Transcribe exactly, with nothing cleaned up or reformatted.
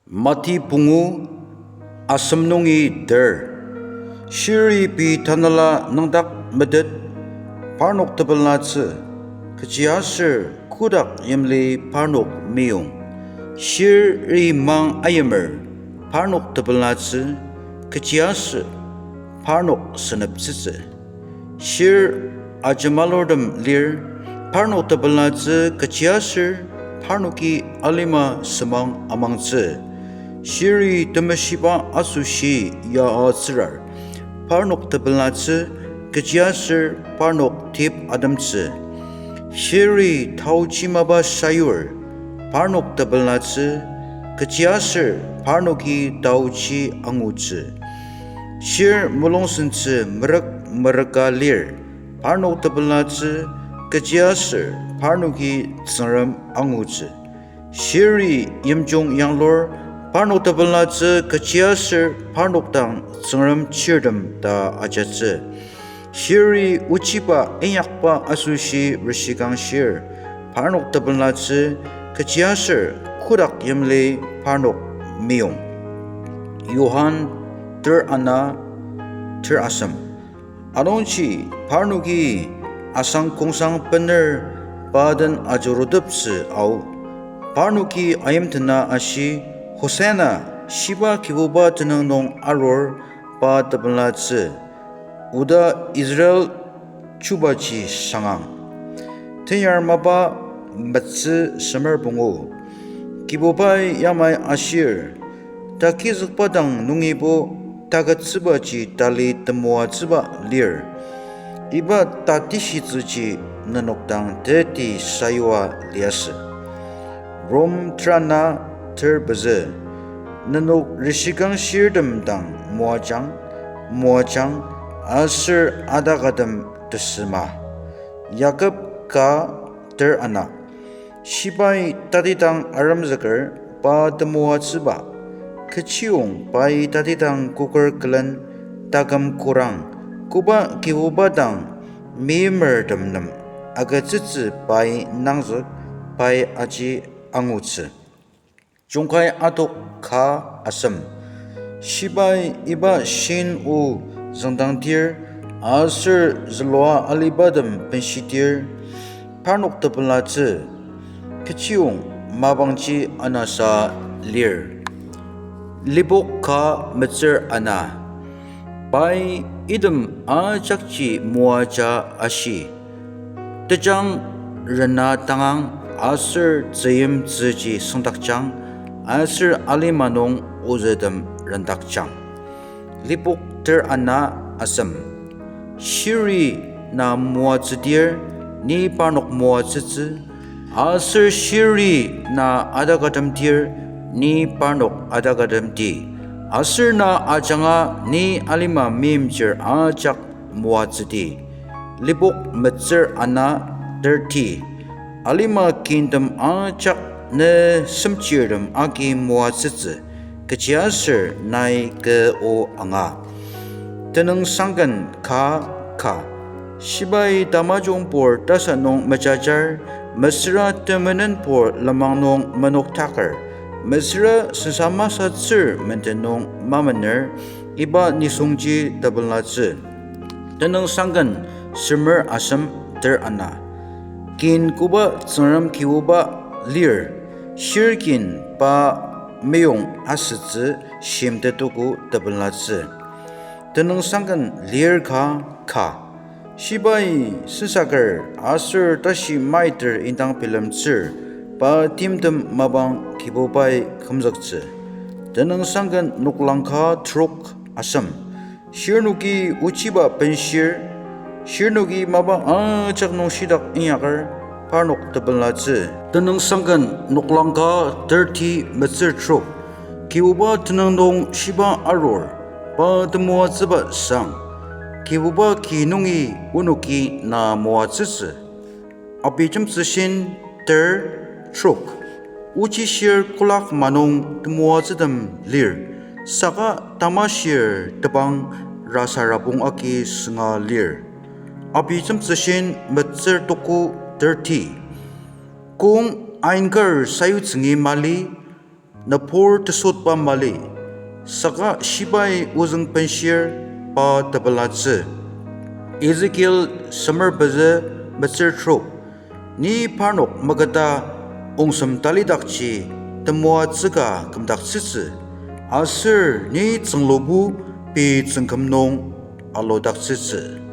Mati pungu, asem nungi ter. Shiri pei tanela nüngdak metet, parnok tepelatsü, kechiaser kotak yimli parnok meyong. Shiri mang ayimer, parnok tepelatsü, kechiaser parnok seneptsütsü. Shir ajemalurtem lir, parnok tepelatsü, kechiaser parnoki alima semang amangtsü. Shiri temeshiba asoshi ya atsürar, parnok tepelatsü, kechiaser parnok tep atemtsü. Shiri taochi mapa sayur, parnok tepelatsü, kechiaser parnoki taochi angutsü. Shir mulungsentsü merük merüka lir, parnok tepelatsü, kechiaser parnoki Tsüngrem angutsü. Shiri yimjung yanglur, parnok tepelatsü, kechiaser parnok dang Tsüngrem chirtem ta ajatsü. Shiri ochiba inyakba asoshi reshikang shir, parnok tepelatsü, kechiaser kotak yimli parnok meyong. Johan ter ana, ter asem. Anungji parnoki asang kongsang bener pa den ajuruteptsü ao. Parnoki ayimtena ashi, Hosanna, shiba Kibuba tenüng nung arur pa tepelatsü. Oda Israel chubaji sangang. Tenyar mapa metsü semer pungu. Kibubai yamai ashir, takizükba dang nungibo taketsübaji tali temoatsüba lir. Iba tatishitsüji nenok dang teti sayua liasü. Rom ter ana ter pezü. Nenok reshikang shirtem dang moajang, moajang, aser adakatem tesüma. Yakob ka ter ana. Shibai tatidang aremzüker pa temoatsüba. Kechiyong pai tatidang koker külen taküm korang, koba Kibuba dang meimertem nem agütsütsü pai nangzük, pai aji angutsü. Jungkai atok ka asem. Shibai iba shin o züngdangdir, aser zülua alibatem benshidir, parnok tepelatsü, kechiyong mapangji anasa lir. Lipok ka metsür ana. Pai item ajakji moaja ashi. Tejang rena tangang aser tzüyimtsüji süngdakjang, aser alima nung ozütem rendakjang. Lipok ter ana asem. Shiri na moatsüdir, ni parnok moatsütsü, aser shiri na adakatemdir, ni parnok adakatemdi, aser na ajanga ni alima meimchir ajak moatsüdi. Lipok metsür ana thirty. Alima kintem ajak ne semchirtem agi moatsütsü, kechiaser nai kü o anga. Tenüngsangken ka ka. Shibai tamajungpur tasa nung mejajar, mesüra temenenpur lenmang nung menoktaker, mesüra sensa masatsür menden nung mamener, iba nisungji tepelatsü. Tenüngsangken semer asem ter ana. Kin koba Tsüngrem Kibuba lir, shir kin pa meyong asütsü shimtetogo tepelatsü. Tenüngsangken lir ka ka. Shibai sensaker aser tashi maiter indang bilemtsür, pa timtem mapang Kibubai kümzüktsü. Tenüngsangken noklang ka trok asem. Shirnoki ochiba benshir, shirnoki mapa ajak nung shitak inyaker, parnok tepelatsü. Tenüngsangken noklang ka thirty metsür trok. Kibuba tenüng nung shiba arur, pa temoatsüba sang. Kibuba ki nungi onoki na moatsütsü. Abijemtsüshin ter trok. Ochishir kolak manung temoatsütem lir, saka tamashir tebang rasarabong agi sünga lir. Abijemtsüshin metsür toko thirty. Kong ainkar sayutsüngi mali, nübur tesotba mali, saka shibai ozüng benshir pa tepelatsü. Ezekiel semer pezü metsür trok. Ni parnok maketa ongsem talidakji temoatsü ka kümdaktsütsü, aser ni tsünglubu pei tsüngküm nung aludaktsütsü.